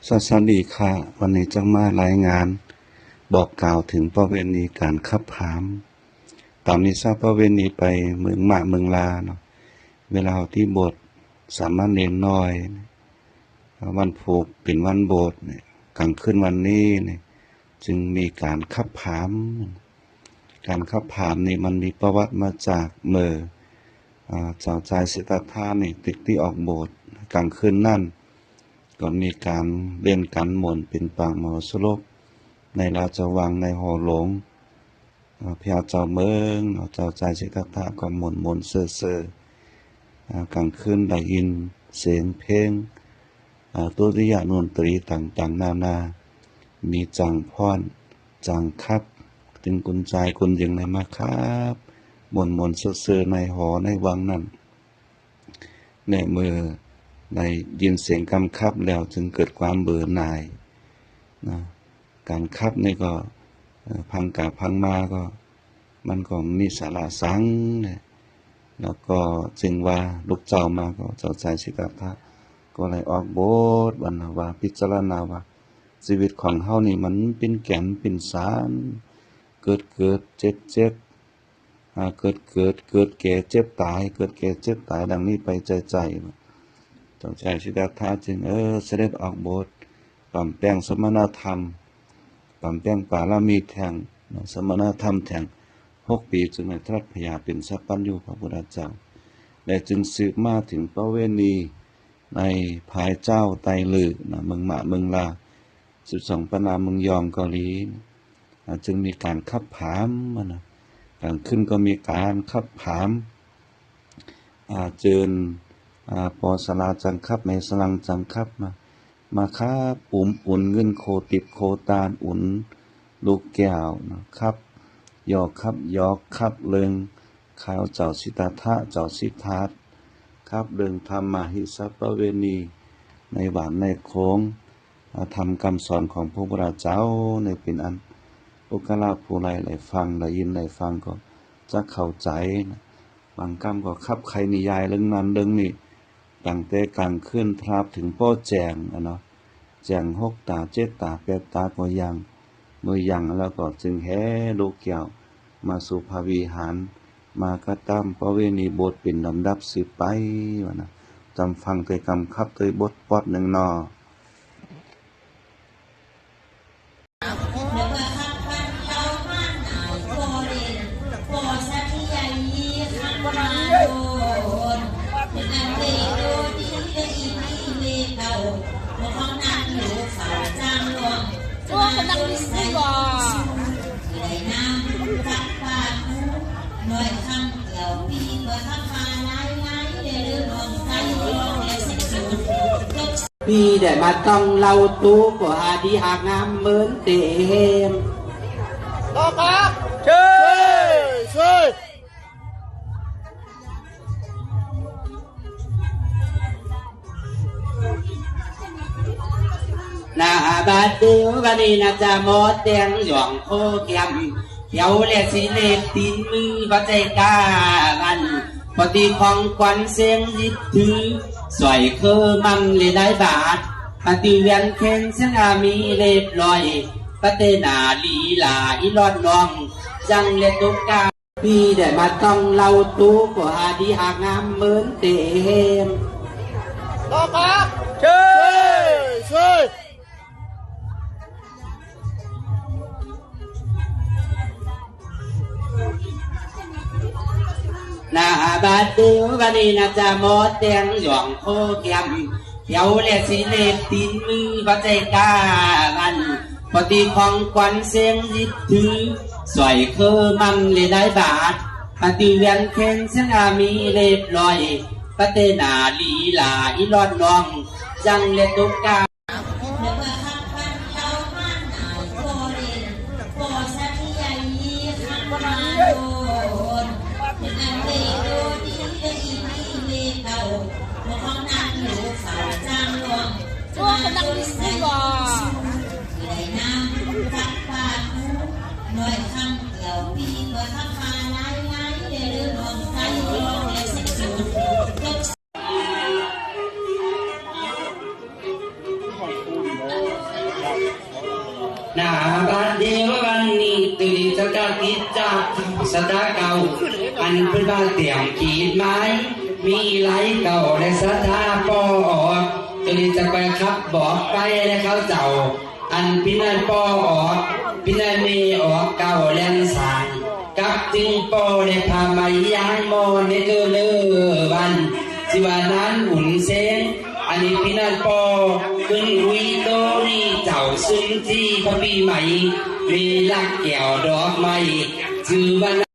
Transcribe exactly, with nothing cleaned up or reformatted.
สวัสดีค่ะ วันนี้จะมารายงานบอกกล่าวถึงประเวณีการขับผาม ตามนิสาประเวณีไปเมืองมะเมืองลาเนาะ เวลาที่โบสถ์สามเณรน้อย วันพูกเป็นวันโบสถ์เนี่ย กลางคืนวันนี้เนี่ย จึงมีการขับผาม การขับผามนี่มันมีประวัติมาจากเมื่อ อ่า เจ้าชายสิทธัตถะนี่ติดที่ออกโบสถ์กลางคืนนั่น ก็มีการเล่นกันม่วนเป็นปากมหรสพ ในราชวังในหอหลวง อ่า พญาเจ้าเมือง เจ้าชายสิทธัตถะก็ม่วนๆ เซอๆ อ่า กลางคืนได้ยินเสียงเพลง อ่า ดุริยางค์ดนตรีต่างๆ นานา มีจ้างฟ้อน จ้างขับ ตึงคุณชายคุณหญิงได้มาขับ ม่วนๆ เซอๆ ในหอในวังนั่น ในเมื่อได้ยินเสียงกำขับแล้วจึงเกิดความเบื่อหน่ายนะ การขับนี่ก็ เอ่อ พังกาพังมาก็ มันก็มีสาระสังเนี่ย แล้วก็จึงว่าลูกเจ้ามาก็เจ้าชายสิทธัตถะก็เลยออกบทวันว่าพิจารณาว่า ชีวิตของเฮานี่มันเป็นแก่นเป็นสาร เกิดเกิดเจ็บเจ็บ อ่า เกิดเกิด เกิดแก่เจ็บตาย เกิดแก่เจ็บตาย ดังนี้ไปใจ้ๆ เจ้าชายสิทธัตถะจึง เออ เสด็จออกบท ปรับแปลงสมณธรรม ปรับแปลงบารมีแท่ง สมณธรรมแท่ง หกปี จึงได้ตรัสพยาเป็นสัพพัญญูพระพุทธเจ้า และจึงสืบมาถึงประเวณีในภายเจ้าไตรฤกษ์นะ เมืองมะเมืองลา สิบสองปันนาเมืองยองเกาหลี อ่า จึงมีการขับผามมานะ กลางคืนก็มีการขับผาม อ่า เจิญ อ่า ปอสลาจังขับ แม่สลังจังขับมา มาขับ อุ๋มอุ่นเงินโคติบโคตาน อุ่นลูกแก้วนะ ขับหยอกขับหยอก ขับเรื่องข่าวเจ้าสิทธัตถะ เจ้าสิทธัตถะ ขับเรื่องธรรมะ หิสประเวณี ในบ้านในโขง อ่า ธรรมคำสอนของพระพุทธเจ้าในเป็นอัน บุคคลผู้ใดได้ฟัง ได้ยินได้ฟังก็จะเข้าใจนะ บางกำก็ขับไขนิยายเรื่องนั้นเรื่องนี้ ตั้งแต่กลางคืนตราบถึงป้อแจ้งอะเนาะ แจ้งหกต๋า เจ็ดต๋า แปดต๋าก็ยัง เมื่อยังแล้วก็จึงแห่ลูกแก้วมาสู่พระวิหาร มากระตำประเวณีบทเป็นลำดับสืบไปว่านะ จำฟังแต่กำขับโดยบทปอดหนึ่งเนาะ พี่ได้มาต้องเล่าตู้ก็หาดีหากงามเหมือนเต็ม หน้าบาดเดียววันนี้น่าจะหมอแตงหย่องโคแกม เขียวและสีเล็บตีนมือบ่ใจกล้าวัน ปฏิของขวัญเสียงยึดถือ สร้อยเคอมันเลยได้บาท ปฏิเวียนแข่งเสียงอามีเรียบร้อย ปะเตนาลีลาอีหลอดน้อง จังและตกกา พี่ได้มาต้องเล่าตู้ก็หาดีหากงามเหมือนเต็ม หน้าบาดเดียววันนี้น่าจะหมอแตงหย่องโคแกม เขียวและสีเล็บตีนมือบ่ใจกล้าวัน ปฏิของขวัญเสียงยึดถือ สร้อยเคอมันเลยได้บาท ปฏิเวียนแข่งเสียงอามีเรียบร้อย ปะเตนาลีลาอีหลอดน้อง จังและตกกา โอ้ หน้าบัดเดี๋ยววันนี้ โตนี้จะกะติดจากศรัทธาเก่า อันเปิ้นว่าเตรียมขีดไม้ มีหลายเก่าและศรัทธาป้อออก โตนี้จะไปขับบอกไปและเขาเจ้า อันปี้นั่นป้อออก ปี้นั่นเมออกเก่าแลนสาง กับจึงป้อและผ้าไหมยางมอในเกอเลือวัน สิว่านั้นอุ่นเซง อันนี้ปี้นั่นป้อขึ้นอุยโตนี่เจ้าซึ่งที่พระปีใหม่ มีลักแก้วดอกไม้ ชื่อว่า